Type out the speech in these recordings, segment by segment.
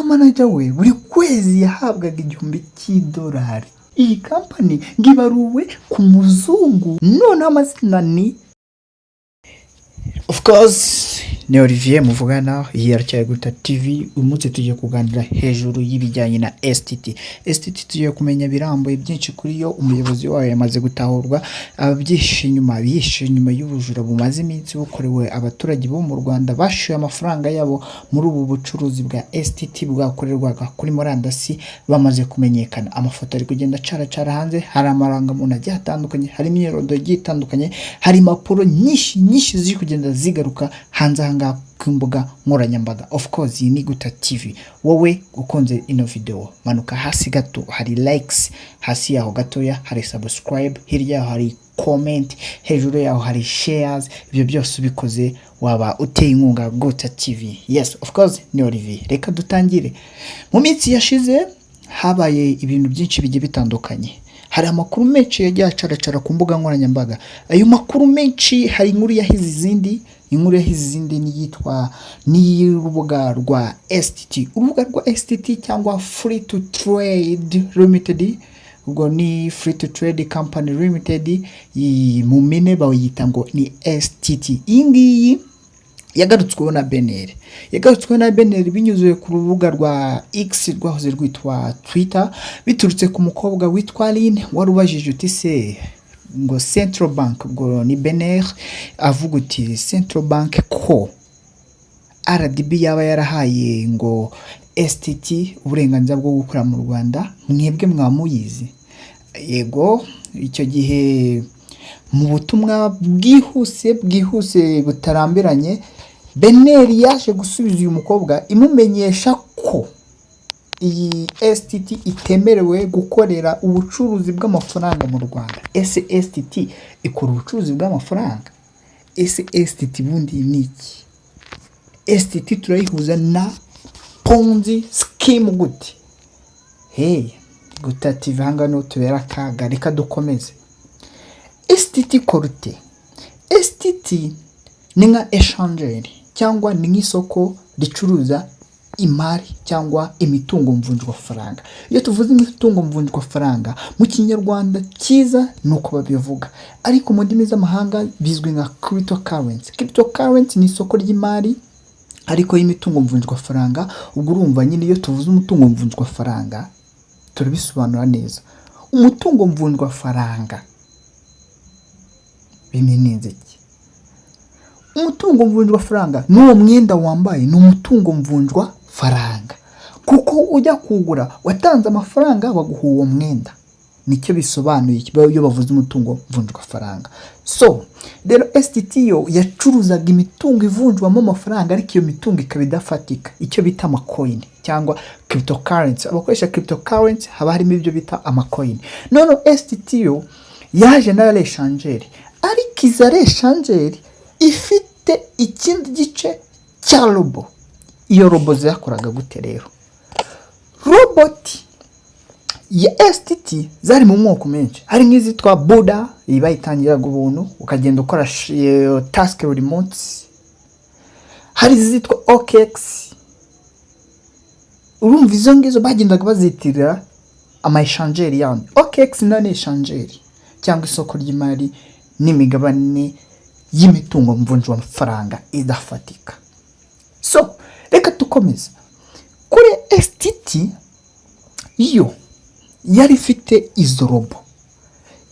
Manager we buri kwezi yahabwaga $1000. Iyi kampani ngo ibaruwe ku muzungu. Noneho amazina ni, of course, ni Olivier muvugana. Iyi aracyari Guta TV. Uyu munsi tugiye kuganira hejuru y'ibijyanye na STT. STT tugiye kumenya birambuye byinshi kuri yo. Umuyobozi wayo yamaze gutahurwa, ababyihishe inyuma, bihishe inyuma y'ubujura bumaze iminsi bukorewe abaturage bo mu Rwanda bashoye amafaranga yabo muri ubu bucuruzi bwa STT bwakorerwaga kuri murandasi, bamaze kumenyekana. Amafoto ari kugenda acaracara hanze, hari amarangamuntu agiye atandukanye, hari imyirondoro igiye itandukanye, hari impapuro nyinshi nyinshi ziri kugenda zigaruka hanze aha ngaha ku mbuga nkoranyambaga. Of course, iyi ni Guta TV. Wowe ukunze ino video, manuka hasi gato hari likes, hasi yaho gatoya hari subscribe, hirya yaho hari comment, hejuru yaho hari shares. Ibyo byose ubikoze waba uteye inkunga Guta TV. Yes, of course, ni Olivier. Reka dutangire. Mu minsi yashize habaye ibintu byinshi bigiye bitandukanye. Hari amakuru menshi yagiye acaracara ku mbuga nkoranyambaga. Ayo makuru menshi, hari inkuru yahize izindi. Inkuru yahize izindi n'iyitwa n'iy'urubuga rwa STT, urubuga rwa STT cyangwa Free to Trade Limited. Ubwo ni Free to Trade Company Limited, iyi mu mpine bayita ngo ni STT. Iyi ngiyi yagarutsweho na BNR, yagarutsweho na BNR binyuze ku rubuga rwa X rwahoze rwitwa Twitter, biturutse ku mukobwa witwa Aline wari ubajije uti: "Se ngo Central Bank", ubwo ni BNR, avuga uti: "Central Bank ko RDB yaba yarahaye ngo STT uburenganzira bwo gukora mu Rwanda, mwebwe mwamuyizi?" Yego, icyo gihe mu butumwa bwihuse bwihuse butarambiranye, BNR yaje gusubiza uyu mukobwa imumenyesha ko iyi STT itemerewe gukorera ubucuruzi bw'amafaranga mu Rwanda. Ese STT ikora ubucuruzi bw'amafaranga? Ese STT bundi ni iki? STT turayihuza na Ponzi scheme gute? Hey, Guta TV, aha ngaha niho tubera akaga. Reka dukomeze. STT ikora ute? STT ni nka exchange cyangwa ni nk'isoko ricuruza imari cyangwa imitungo mvunjwafaranga. Iyo tuvuze imitungo mvunjwafaranga mu Kinyarwanda cyiza ni uko babivuga, ariko mu ndimi z'amahanga bizwi nka cryptocurrency. Cryptocurrency ni isoko ry'imari ariko y'imitungo mvunjwafaranga. Ubwo urumva nyine, iyo tuvuze umutungo mvunjwafaranga turabisobanura neza. Umutungo mvunjwafaranga bimeninze iki? Umutungo mvunjwafaranga ni uwo mwenda wambaye, ni umutungo mvunjwafaranga, kuko ujya kuwugura watanze amafaranga, baguha uwo mwenda. Nicyo bisobanuye iyo bavuze umutungo mvunjwafaranga. So rero, STT yo yacuruzaga imitungo ivunjwamo amafaranga, ariko iyo mitungo ikaba idafatika, icyo bita amacoin cyangwa cryptocurrency. Abakoresha cryptocurrency haba harimo ibyo bita amacoin. None STT yo yaje nayo ari exchange, ariko iza ari exchange ifite ikindi gice cya robot. Iyo robot zakoraga gute rero? Robot ya STT zari mu moko menshi. Hari nk'izitwa Buda, iyi bayitangiraga ubuntu, ukagenda ukora task buri munsi. Hari izitwa OKX. Urumva izo ngizo bagendaga bazitirira ama exchange yandi. OKX nayo ni exchange cyangwa isoko ry'imari n'imigabane y'imitungo mvunjwafaranga idafatika. So reka dukomeze kuri STT. Yo yari ifite izo robot.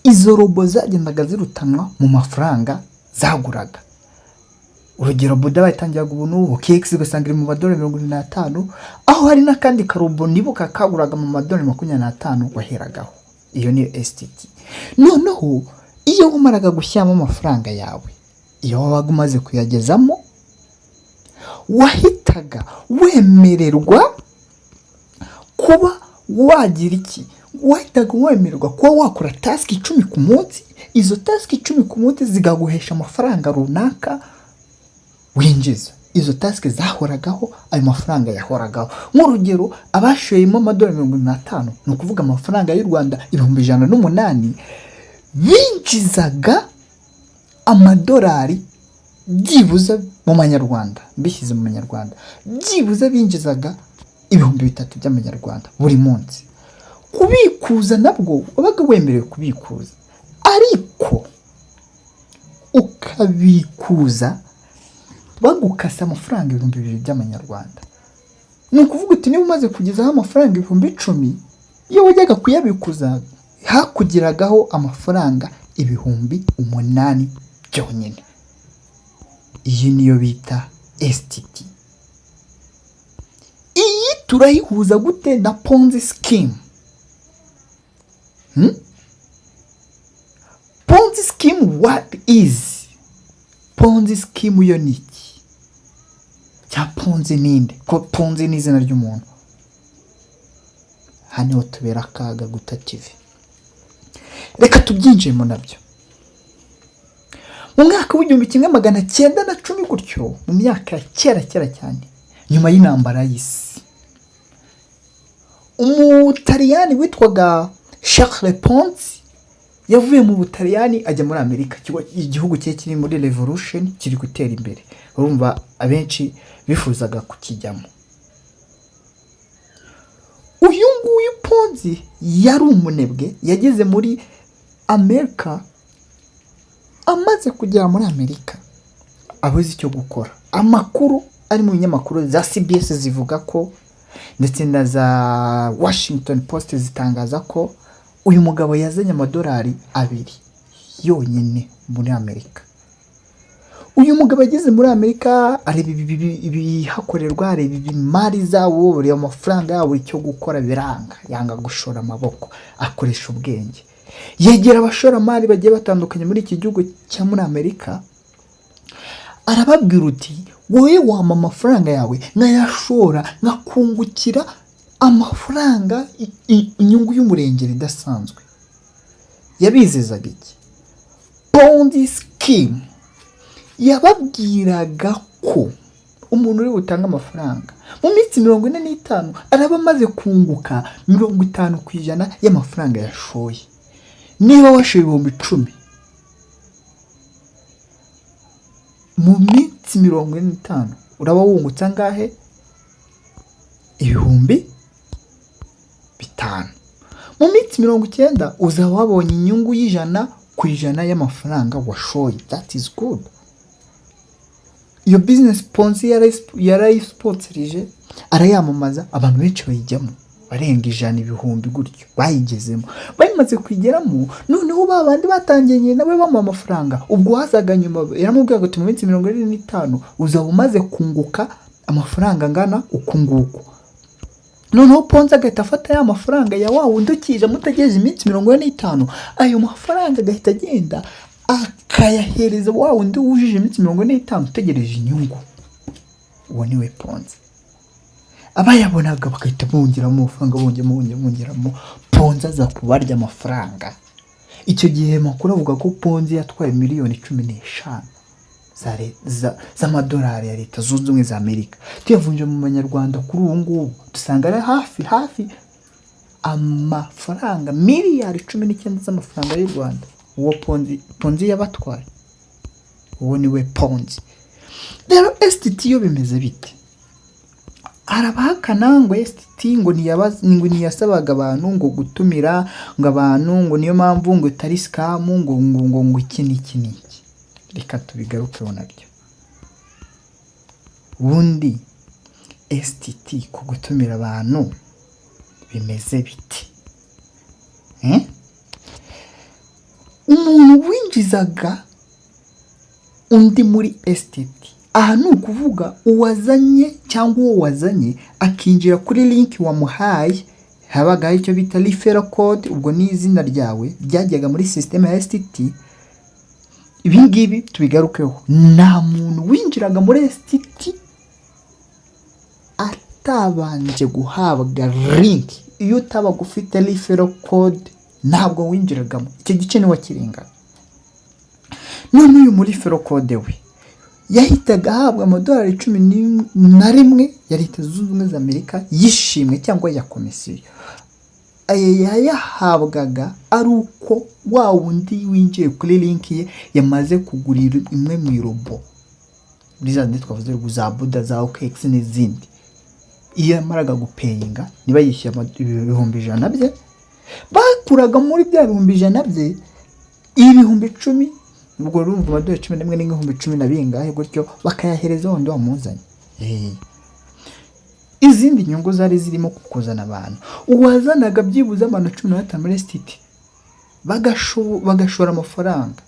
Izo robot zagendaga zirutanwa mu mafaranga zaguraga. Urugero, Buda bayitangiraga ubuntu, OKX ugasanga iri mu madolari 75, aho hari n'akandi karobot nibuka kaguraga mu madolari 25 waheragaho. Iyo niyo STT. Noneho iyo wamaraga gushyiramo amafaranga yawe, iyo wabaga umaze kuyagezamo, wahitaga wemererwa kuba wagira iki? Wahitaga wemererwa kuba wakora task 10 ku munsi. Izo task 10 ku munsi zikaguhesha amafaranga runaka winjiza. Izo task zahoragaho, ayo mafaranga yahoragaho. Nk'urugero, abashoyemo amadolari 75, ni ukuvuga amafaranga y'u Rwanda 108,000, binjizaga amadolari byibuze mu manyarwanda, mbishyize mu manyarwanda, byibuze binjizaga 3,000 by'amanyarwanda buri munsi. Kubikuza nabwo wabaga wemerewe kubikuza, ariko ukabikuza bagukasa amafaranga 2000 by'amanyarwanda. Ni ukuvuga uti niba umaze kugezaho amafaranga 10,000, iyo wajyaga kuyabikuza hakugeragaho amafaranga 8000 byonyine. Iyi niyo bita STT. Iyi turayihuza gute na Ponzi scheme? Ponzi scheme, what is Ponzi scheme? Yo ni iki? Cya Ponzi ninde? Ko Ponzi ni izina ry'umuntu? Hano niho tubera akaga guta TV. Reka tubyinjiremo nabyo. Mu mwaka w'1910 gutyo, mu myaka ya kera kera cyane, nyuma y'intambara y'isi, Umutaliyani witwaga Charles Ponzi yavuye mu Butaliyani ajya muri Amerika. Igihugu cye kiri muri revolution, kiri gutera imbere, urumva abenshi bifuzaga kukijyamo. Uyu nguyu Ponzi yari umunebwe. Yageze muri Amerika. Amaze kugera muri Amerika abuze icyo gukora. Amakuru ari mu binyamakuru, za CBS zivuga ko, ndetse na za Washington Post zitangaza ko uyu mugabo yazanye amadolari 2 yonyine muri Amerika. Uyu mugabo ageze muri Amerika areba ibihakorerwa, areba imari zabo, areba amafaranga yabo, icyo gukora biranga, yanga gushora amaboko, akoresha ubwenge, yegera abashoramari bagiye batandukanye muri iki gihugu cya muri Amerika, arababwira uti: "Wowe wampa amafaranga yawe nkayashora, nkakungukira amafaranga, inyungu y'umurengera idasanzwe." Yabizezaga iki? Ponzi scheme. Yababwiraga ko umuntu uri butange amafaranga, mu minsi 45 araba amaze kunguka 50% y'amafaranga yashoye. Niba washoye 10,000, mu minsi 45 uraba wungutse angahe? 5,000. Mu minsi 90 uzaba wabonye inyungu y'100% y'amafaranga washoye. That is good. Iyo business Ponzi yarayisiponsorije, arayamamaza, abantu benshi bayijyamo, barenga ijana, ibihumbi gutyo bayigezemo. Bamaze kuyigeramo, noneho ba bandi batangiranye nawe bamuha amafaranga, ubwo wazaga nyuma yaramubwiraga ati: "Mu minsi 45 uzaba umaze kunguka amafaranga angana uku nguku." Noneho Ponzi agahita afata ya mafaranga ya wa wundi ukije amutegereje iminsi 45, ayo mafaranga agahita agenda akayahereza wa wundi wujuje iminsi 45 utegereje inyungu. Uwo ni we Ponzi. Abayabonaga bagahita bongeramo amafaranga, bongeramo, bongeramo, bongeramo. Ponzi aza kubarya amafaranga. Icyo gihe amakuru avuga ko Ponzi yatwaye miliyoni 15 z'amadolari ya Leta Zunze Ubumwe za Amerika. Tuyavunje mu manyarwanda kuri ubu ngubu dusanga ari hafi hafi amafaranga miliyari 19 z'amafaranga y'u Rwanda uwo Ponzi yabatwaye. Uwo ni we Ponzi. Rero STT yo bimeze bite? Hari abahakana ngo STT ngo ntiyasabaga abantu ngo gutumira ngo abantu, ngo niyo mpamvu ngo itari scam, ngo iki n'iki n'iki. Reka tubigarukeho nabyo. Ubundi STT ku gutumira abantu bimeze biti? Eh? Umuntu winjizaga undi muri STT, aha ni ukuvuga uwazanye cyangwa uwo wazanye akinjira kuri link wamuhaye, habaga hari icyo bita referral code, ubwo ni izina ryawe ryajyaga muri sisiteme ya STT. Ibi ngibi tubigarukeho: nta muntu winjiraga muri STT atabanje guhabwa link. Iyo utabaga ufite referral code ntabwo winjiragamo, icyo gice ntiwakirengaga. None uyu muri referral code we yahitaga ahabwa amadolari 11 ya Leta Zunze Ubumwe za Amerika y'ishimwe cyangwa ya komisiyo. Aya yayahabwaga ari uko wa wundi winjiye kuri link ye yamaze kugurira imwe mu irobo muri za zindi twavuze, za Buda, za OKX n'izindi. Iyo yamaraga gupayinga, niba yishyuye 100,000 bye, bakuraga muri bya 100,000 bye 10,000. Ubwo urumva amadolari 11 n'ibihumbi cumi na bingahe gutyo, bakayahereza wundi wamuzanye. Izindi nyungu zari zirimo kuzana abantu, uwazanaga byibuze abantu 15 muri STT bagashora amafaranga,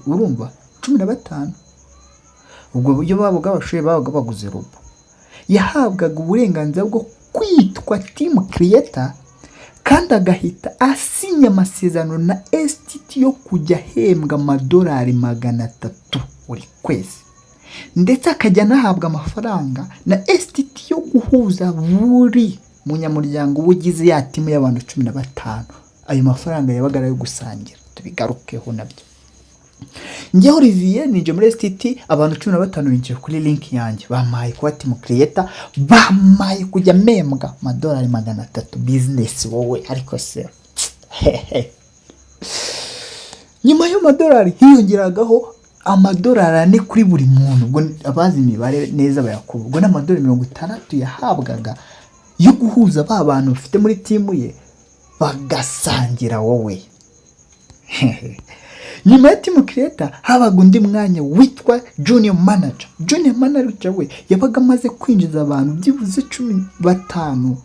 urumva 15, ubwo buryo babaga bashoye, babaga baguze robo, yahabwaga uburenganzira bwo kwitwa team creator, kandi agahita asinya amasezerano na STT yo kujya ahembwa amadolari 300 buri kwezi, ndetse akajya anahabwa amafaranga na STT yo guhuza buri munyamuryango uba ugize ya team y'abantu 15. Ayo mafaranga yabaga ari ayo gusangira. Tubigarukeho nabyo. Njyewe Olivier ninjye muri STT, abantu 15 binjiye kuri link yanjye, bampaye kuba team creator, bampaye kujya mpembwa amadolari 300. Business wowe! Ariko se hehe, nyuma y'amadolari hiyongeragaho amadolari 4 kuri buri muntu. Ubwo abazi imibare neza bayakuba, ubwo ni amadolari 60 yahabwaga yo guhuza ba bantu bafite muri team ye bagasangira wowe. Nyuma ya team creator habaga undi mwanya witwa junior manager. Junior manager we yabaga amaze kwinjiza abantu byibuze 15,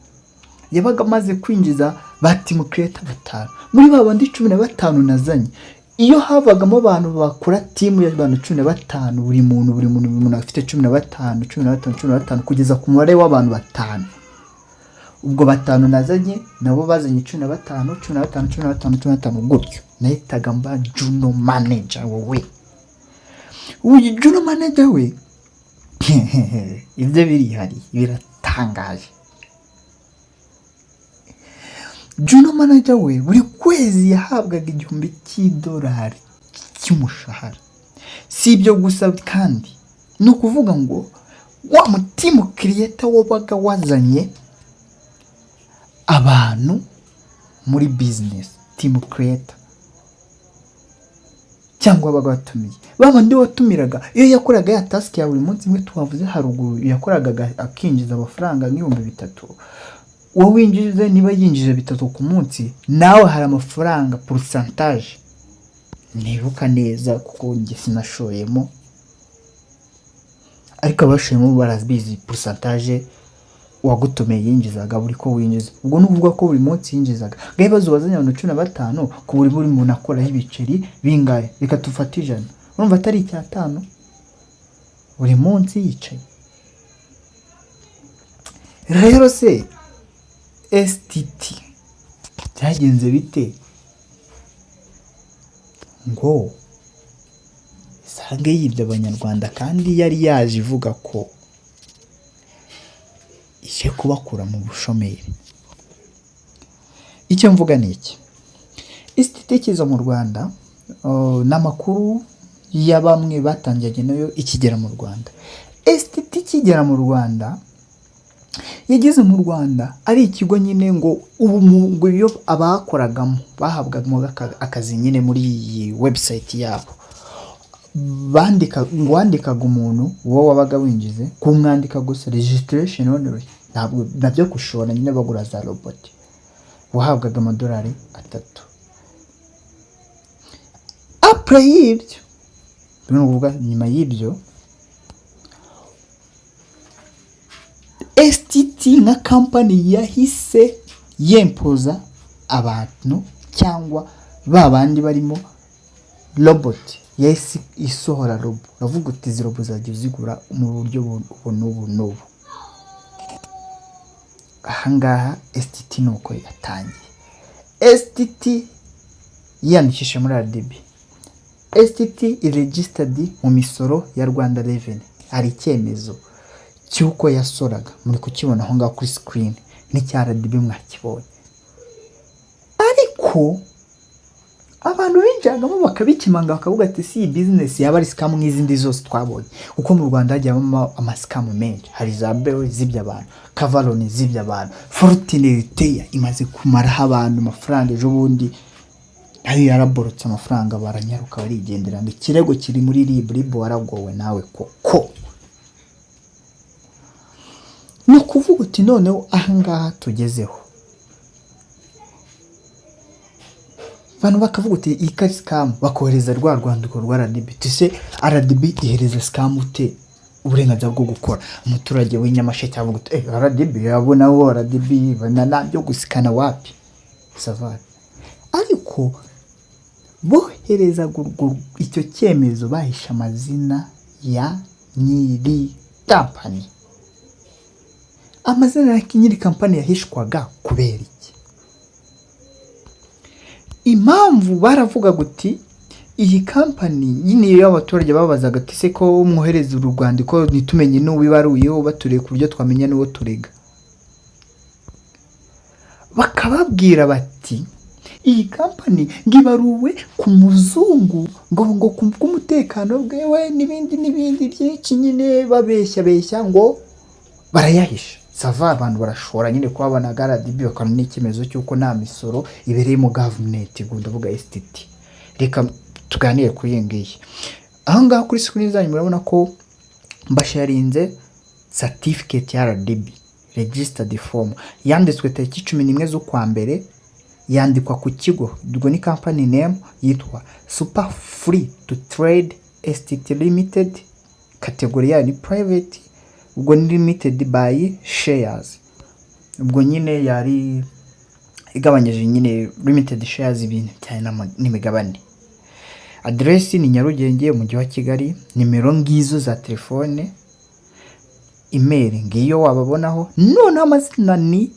yabaga amaze kwinjiza ba team creator batanu muri ba bandi 15 nazanye. Iyo havagamo abantu bakora team y'abantu 15, buri muntu afite 15, 15, 15, kugeza ku mubare w'abantu batanu. Ubwo batanu nazanye nabo bazanye 15, 15, 15, 15 gutyo, nahitaga mba junior manager wowe. Uyu junior manager we ibyo birihariye, biratangaje. Junior manager we buri kwezi yahabwaga 1000 cy'idolari cy'umushahara. Si ibyo gusa kandi, ni ukuvuga ngo wa mu team creator wabaga wazanye abantu muri business, team creator cyangwa wabaga watumiye ba bandi watumiraga, iyo yakoraga ya task ya buri munsi imwe twavuze haruguru, yakoraga akinjiza amafaranga nk'3000, wowe winjize, niba yinjije bitatu ku munsi, nawe hari amafaranga pourcentage nibuka neza kuko njye sinashoyemo, ariko abashoyemo barabizi, pourcentage uwagutumiye yinjizaga buri ko winjiza. Ubwo ni ukuvuga ko buri munsi yinjizaga ngaho. Ibibazo, wazanye abantu 15, ku buri muntu akoraho ibiceri bingahe? Reka tufate 100. Urumva atari icyatanu buri munsi yicaye? Rero se STT byagenze bite ngo isange yibye Abanyarwanda kandi yari yaje ivuga ko ije kubakura mu bushomeri? Icyo mvuga ni iki: STT ikiza mu Rwanda, n'amakuru ya bamwe batangiranye nayo ikigera mu Rwanda, STT ikigera mu Rwanda, yageze mu Rwanda ari ikigo nyine ngo ubu ngo iyo abakoragamo bahabwagamo akazi nyine muri iyi website yabo, bandika ngo wandikaga umuntu uwo wabaga winjize, kumwandika gusa, registration only, ntabwo nabyo gushora nyine bagura za robot, wahabwaga amadolari 3. Après y'ibyo, ni ukuvuga nyuma y'ibyo, STT nka company yahise yempoza abantu cyangwa ba bandi barimo robot, yahise isohora robo, uravuga uti izi robo uzajya uzigura mu buryo ubu n'ubu n'ubu. Ahangaha STT ni uko yatangiye. STT yiyandikishije muri RDB, STT iregistered mu misoro ya Rwanda Revenue, hari icyemezo cy'uko yasoraga, muri kukibona aho ngaho kuri screen, n'icya RDB mwakibonye. Ariko abantu binjiragamo bakabikemanga, bakavuga ati si iyi business yaba ari scam nk'izindi zose twabonye? Kuko mu Rwanda hagiye habamo ama scam menshi. Hari za Bewe zibye abantu, Kavaroni zibye abantu, Fortune Riteya imaze kumaraho abantu amafaranga, ejo bundi nayo yaraborotse amafaranga, baranyaruka barigendera, ngo ikirego kiri muri RIB. RIB waragowe nawe koko. Ni Ni ukuvuga uti noneho ahangaha tugezeho, abantu bakavuga uti iyi kari scam, bakohereza rwa rwandiko rwa RDB. Tuse RDB ihereza scam ute uburenganzira bwo gukora? Umuturage w'inyamasheke avuga uti RDB yabona wo RDB bana byo gusikana wapi savari. Ariko boherezaga icyo cyemezo bahishe amazina ya nyiri kampani. Amazina ya nyiri kampani yahishwaga kubera iki? Impamvu baravugaga uti iyi kampani nyine, iyo abaturage babazaga ati se ko mwohereza uru rwandiko ntitumenye n'uwibaruyeho, batureye ku buryo twamenya n'uwo turega, bakababwira bati iyi kampani ngo ibaruwe ku muzungu, ngo ku bw'umutekano bwewe n'ibindi n'ibindi byinshi nyine, babeshya beshya ngo barayahisha. Ça va, abantu barashora nyine kuhabona RDB, bakabona n'icyemezo cy'uko nta misoro ibereyemo gavumenti. Ubwo ndavuga STT. Reka tuganire kuri iyi ngiyi. Aha ngaha kuri screen zanyu murabona ko mbasharinze certificate ya RDB registered form, yanditswe tariki 11 z'ukwa mbere, yandikwa ku kigo, ubwo ni company name yitwa Super Free to Trade STT Limited, category yayo ni private, ubwo ni limited by shares, ubwo nyine yari igabanyije nyine limited shares, ibintu cyane n'imigabane. Aderesi ni Nyarugenge, Umujyi wa Kigali, nimero ngizo za telefone, email ngiyo wababonaho. Noneho amazina ni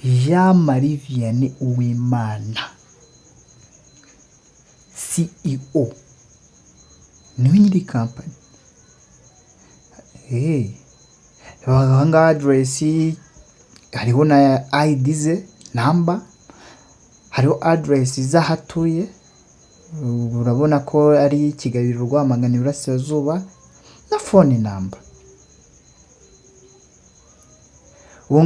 Jean Marie Vianney Uwimana, CEO, niwe nyiri kampani. Aha ngaha aderesi hariho na ID ze number, hariho aderesi z'aho atuye, urabona ko ari Kigali, Rwamagana, Iburasirazuba, na phone number. Uwo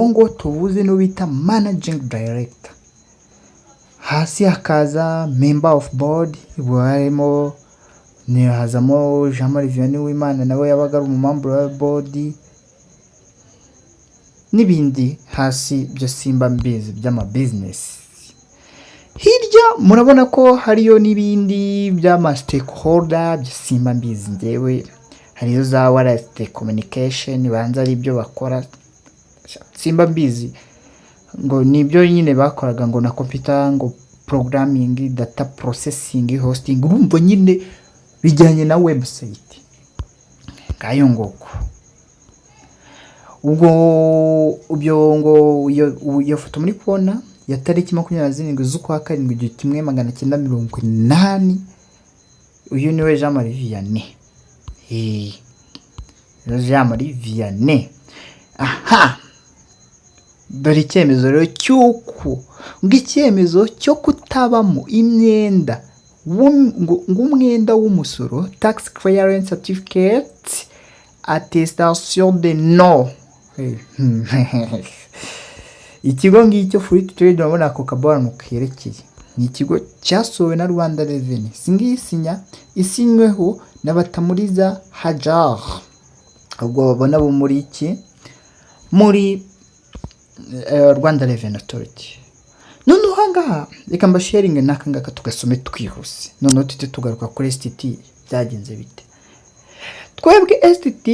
nguwo tuvuze niwo bita managing director. Hasi hakaza member of board, ubwo harimo hazamo Jean Marie Vianney Uwimana, nawe yabaga ari umumember wa board, n'ibindi hasi byo simba mbizi by'amabizinesi. Hirya murabona ko hariyo n'ibindi by'ama stakeholder byo simba mbizi ngewe, hariyo za wireless communication, banza ari ibyo bakora, simba mbizi, ngo nibyo nyine bakoraga, ngo na computer, ngo programming, data processing, hosting, urumva nyine bijyanye na website. Ngayo nguko. Ubwo ibyo ngo iyo foto muri kubona ya tariki 27 z'ukwa karindwi 1980, uyu niwe Jean Marie Vianney. Jean Marie Vianney. Aha dore icyemezo rero cy'uko ngo icyemezo cyo kutabamo imyenda ngo umwenda w'umusoro, tax clearance certificate, attestation de non. Ikigo ngicyo Free to Trade, urabona ako kabara kerekeye, ni ikigo cyasohowe na Rwanda Revenue. Si ngiyi sinya isinyweho na Batamuriza Hajar, ubwo babona bo muri iki, muri Rwanda Revenue Authority. Noneho aha ngaha reka mbasharinge n'aka ngaka tugasome twihuse, noneho tuhite tugaruka kuri STT byagenze bite. Twebwe STT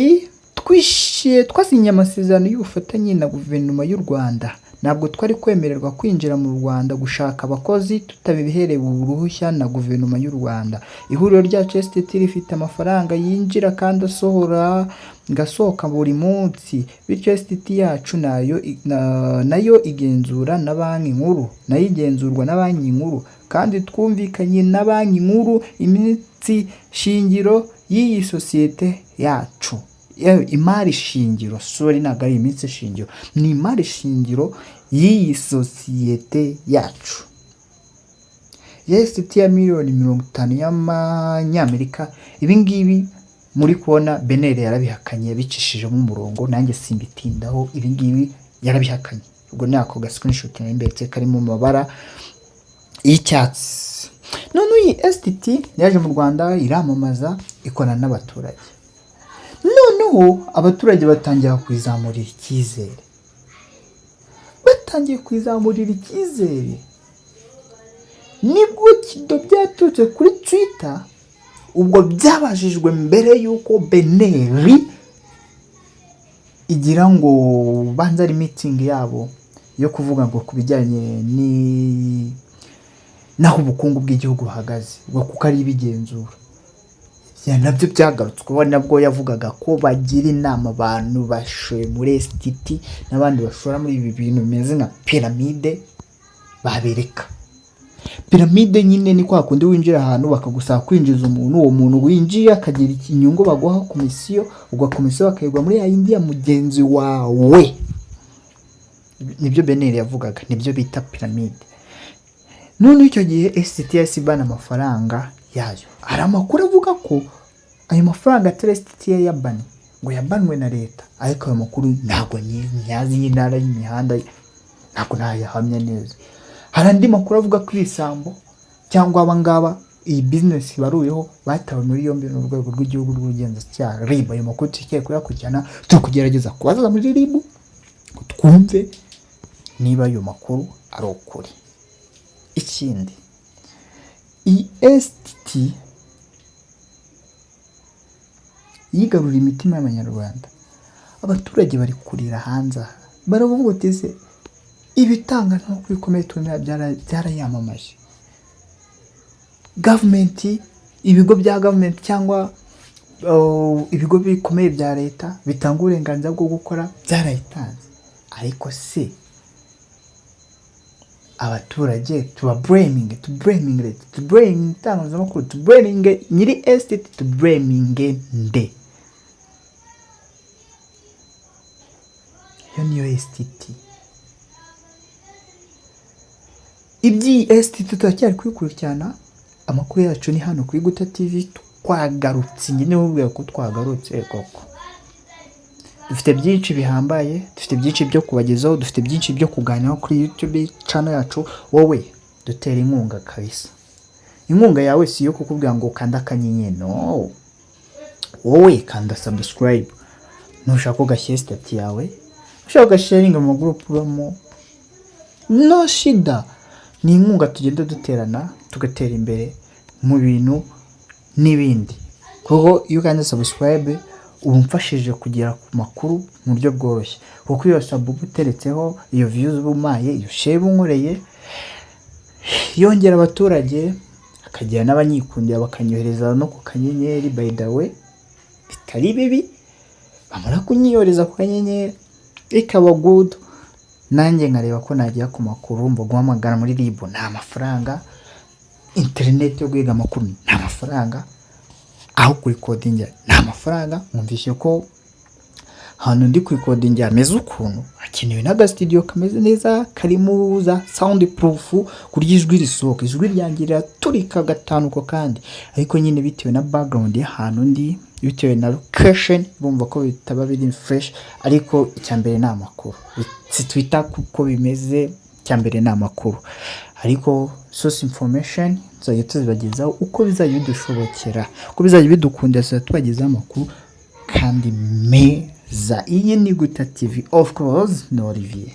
twishyuye, twasinye amasezerano y'ubufatanye na guverinoma y'u Rwanda. Ntabwo twari kwemererwa kwinjira mu Rwanda gushaka abakozi tutabiherewe uruhushya na guverinoma y'u Rwanda. Ihuriro ryacu STT rifite amafaranga yinjira kandi asohora ngasohoka buri munsi, bityo STT yacu nayo nayo igenzura na Banki Nkuru, nayo igenzurwa na Banki Nkuru, kandi twumvikanye na Banki Nkuru iminsi shingiro y'iyi sosiyete yacu. Yewe, imari shingiro, sorry, ntabwo ari iminsi shingiro, ni imari shingiro y'iyi sosiyete yacu ya STT ya miliyoni 50 y'amanyamerika. Ibi ngibi muri kubona BNR yarabihakanye, yabicishijemo umurongo, nanjye simbitindaho, ibi ngibi yarabihakanye. Ubwo ni ako ga screenshot nari mberetse kari mu mabara y'icyatsi. None iyi STT yaje mu Rwanda iramamaza, ikorana n'abaturage. Noneho Noneho abaturage batangira kwizamurira icyizere. Batangiye kwizamurira icyizere, nibwo Kido byaturutse kuri Twitter. Ubwo byabajijwe mbere y'uko BNR igira ngo banze ari meeting yabo yo kuvuga ngo ku bijyanye ni n'aho ubukungu bw'igihugu buhagaze, ubwo kuko ari ibigenzura. Ya, nabyo byagarutsweho. Nabwo yavugaga ko bagira inama abantu bashoye muri STT n'abandi bashora muri ibi bintu bimeze nka piramide. Babereka piramide nyine ni kwa kundi winjira ahantu bakagusaba kwinjiza umuntu, uwo muntu winjiye akagira inyungu baguha komisiyo, ubwo komisiyo bakayigwa muri ya yindi ya mugenzi wawe. Nibyo BNR yavugaga, nibyo bita piramide. None icyo gihe STT yahise ibana amafaranga yayo. Hari amakuru avuga ko ayo mafaranga atari STT yayabanye, ngo yabanwe na leta, ariko ayo makuru ntabwo nyazi y'intara y'imihanda, ntabwo nayahamya neza. Hari andi makuru avuga ko ibisambo cyangwa aba ngaba iyi bizinesi baruyeho batawe muri yombi n'Urwego rw'Igihugu rw'Ubugenzacyaha, RIB. Ayo makuru tugiye kuyakurikirana, turi kugerageza kubaza muri RIB ngo twumve niba ayo makuru ari ukuri. Ikindi, iyi STT yigaruriye imitima y'Abanyarwanda. Abaturage bari kurira hanze aha, baravuga uti: "Ese ibitangazamakuru bikomeye twemera byarayamamaje, government, ibigo bya government cyangwa ibigo bikomeye bya leta bitanga uburenganzira bwo gukora byarayitanze, ariko se abaturage tuba blaminge, tu blaminge leta, tu blaminge itangazamakuru, tu blaminge nyiri STT, tu blaminge nde?" Iyo niyo STT. Iby'iyi STT turacyari kubikurikirana. Amakuru yacu ni hano kuri Guta TV. Twagarutse nyine, mubwira ko twagarutse koko. Dufite byinshi bihambaye, dufite byinshi byo kubagezaho, dufite byinshi byo kuganiraho kuri YouTube channel yacu. Wowe dutera inkunga kabisa. Inkunga yawe si iyo kukubwira ngo ukande akanyenyeri, no, wowe kanda subscribe, nushaka ugashyira status yawe, ushaka ugasharinga mu magurupe ubamo, no shida. Ni inkunga tugenda duterana, tugatera imbere mu bintu n'ibindi, kuko iyo ukanze subscribe uba umfashije kugera ku makuru mu buryo bworoshye, kuko iyo sub uba uteretseho, iyo views uba umpaye, iyo share unkoreye yongera abaturage, hakagira n'abanyikundira bakanyohereza no ku kanyenyeri. By the way, bitari bibi, bamara kunyiyoreza ku kanyenyeri ikaba good, nanjye nkareba ko nagera ku makuru. Mba guhamagara muri RIB ni amafaranga, interineti yo guhiga amakuru ni amafaranga, aho kurikodingira ni amafaranga. Mwumvishe ko ahantu ndi kurikodingira hameze ukuntu, hakenewe n'agasitidiyo kameze neza, karimo za sound proof, ku buryo ijwi risohoka. Ijwi ryanjye riraturika gatanu ko kandi, ariko nyine bitewe na background y'ahantu ndi, bitewe na location, bumva ko bitaba biri fresh. Ariko icya mbere ni amakuru, sitwita kuko bimeze, icya mbere ni amakuru. Ariko source information tuzajya tuzibagezaho uko bizajya bidushobokera, uko bizajya bidukundira, tuzajya tubagezaho amakuru kandi meza. Iyi ni Guta TV, of course ni Olivier.